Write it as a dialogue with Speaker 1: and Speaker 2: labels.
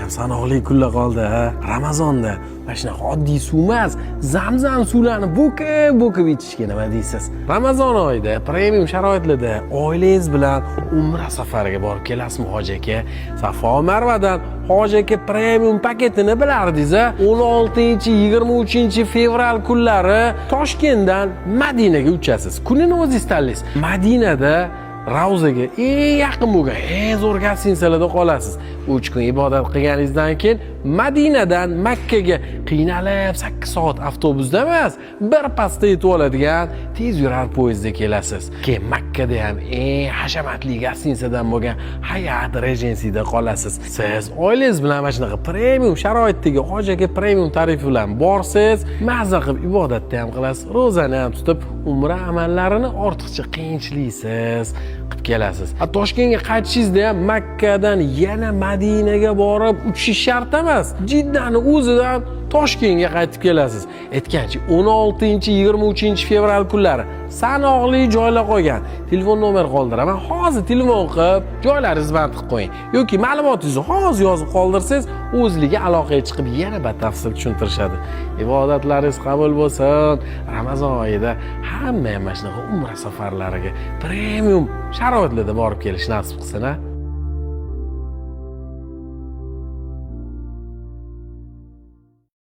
Speaker 1: Judayam sanoqli kunlar qoldi, ha. Ramazonda mana shunaqa oddiy suv emas, Zamzam suvlarni bo'kib bo'kib ichishga nima deysiz? Ramazon oyida premium sharoitlarda oilangiz bilan umra safariga borib kelasizmi, hoji aka? Safo Marvadan hoji aka premium paketini bilardingiz a? 16, 23 fevral kunlari Toshkentdan Madinaga uchasiz. Kunini o'zingiz tanlaysiz. Madinada Ravzaga eng yaqin bo'lgan eng zo'r гостиница larda qolasiz. 3 kun ibodat qilganingizdan keyin Madinadan Makkaga qiynalib 8 soat avtobusda emas, bir pasda yetib oladigan tez yurar poyezdda kelasiz. Keyin Makkada ham eng hashamatli гостиница dan bo'lgan Hayat Regency'da qolasiz. Siz oilangiz bilan mana shunaqa premium sharoitdagi hoji aka premium tarifi bilan borsangiz, mazza qilib ibodatni ham qilasiz, ro'zani ham tutib, umra amallarini ortiqcha qiyinchiliksiz qilib kelasiz. A Toshkentga qaytishingizda ham Makkadan yana Madinaga borib uchish shart emas. Jiddani o'zidan Toshkentga qaytib kelasiz. Aytgancha, 16, 23 fevral kunlari sanoqli joylar qolgan. Telefon nomer qoldiraman. Hozir telefon qilib joylaringizni band qilib qo'ying yoki ma'lumotingizni hozir yozib qoldirsangiz, o'zligi aloqaga chiqib yana batafsil tushuntirishadi. Ibodatlaringiz qabul bo'lsin. Ramazon oyida hamma ham mana shunaqa umra safarlariga premium sharoitlarda borib kelish nasib qilsin, a.